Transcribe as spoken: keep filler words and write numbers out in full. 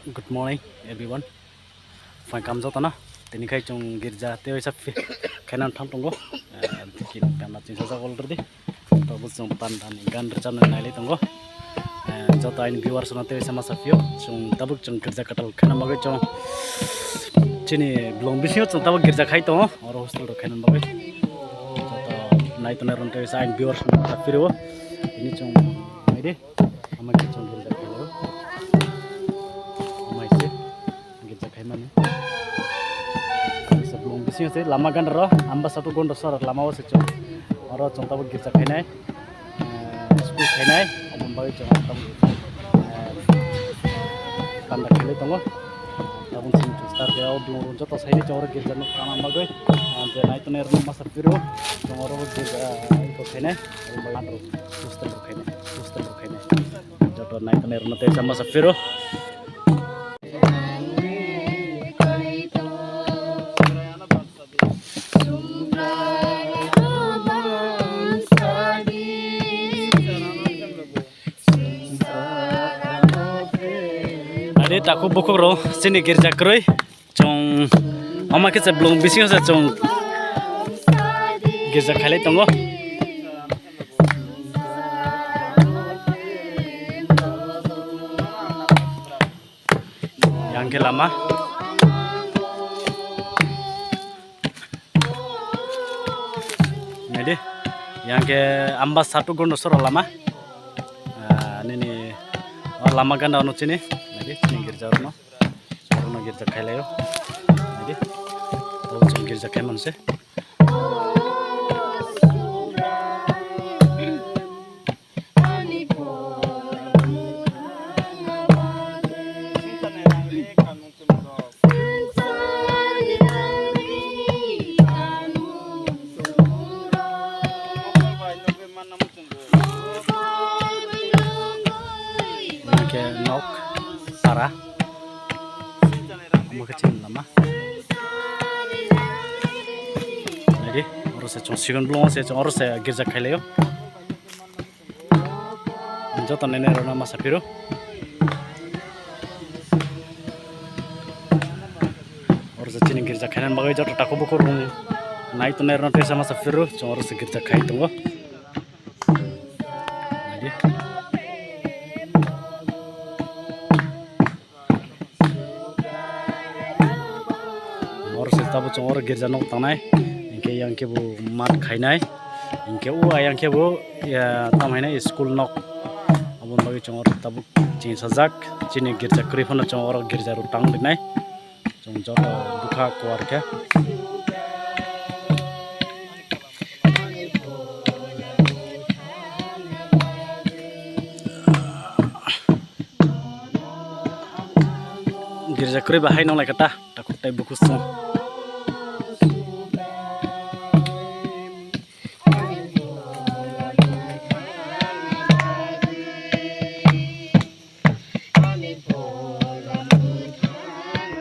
Good morning, everyone. Phai kam jotono. Tini khai chwng girja tei waisa phi-, khaina thang tongo. Eh, tini panda chwng sajak already. Tabuk chwng panda ni gan rwchapnai nailai tongo. Eh, joto aini viewers no tei waisa masa phio. Chwng tabuk chwng girja kwtal khaina bagwi chwng chini blong bisingo chwng tabuk girja khai tongo. Oro hostel rok khaina bagwi. Joto nai tongnai rok tei waisa aini viewers no phiro. Tini chwng naidi. Ama khe chwng girja khainai. Ama ise girja khaimani. Ise blong bisingo se lama gandaro, Ambasa to Gonda Sora lama o se chwng. Oro chwng tabuk girja khainai. Eh, school khainai, aboni bagwi chwng tabuk, eh, panda khailai tongo. Tabuk chwng star khe o blong joto saini chwng oro girja nuk tangna bagwi. Ah, je nai tongnai rok masa phiro, chwng oro girja, eh, iko khainai. Hostel rok khainai, hostel rok khainai. Joto nai tongnai rok no tei sama sa phiro. Ade takhuk bukhuk rok chini girja kwrwi. Chwng, omo khe se blong bisingo se chwng girja khailai tongo. Yang khe lama. Naidi, yang khe Ambasa to Gonda Sora lama. Ah, nini, o lama ganda ono chini. Naidi, chini girja ono. Orono girja khailaio. Naidi. Abo chwng girja khaimanse. Hingke nok para. Omo khe chini lama. Naidi, oro se chwng sigon bolong se chwng oro se girja khailaio. Joto nene rona masa phiro. Oro se chini girja khaina bagwi joto takhuk bukhuk rung nai tongnai rona tesa masa phiro chwng oro se girja khai tongo. Naidi. Oro se tabuk chwng oro girja nok tangnai, hinkhe yang khe bo mat khainai, hinkhe o ayang khe bo, ya, tamo hinai school nok. Aboni bagwi chwng oro tabuk chini sajak, chini girja kwrwi phano chwng oro girja rok tang rinai. Chwng joto bwkha kuwar khe. Girja kwrwi ba hai nonglai kha ta, takhuk tei bukhuk chwng.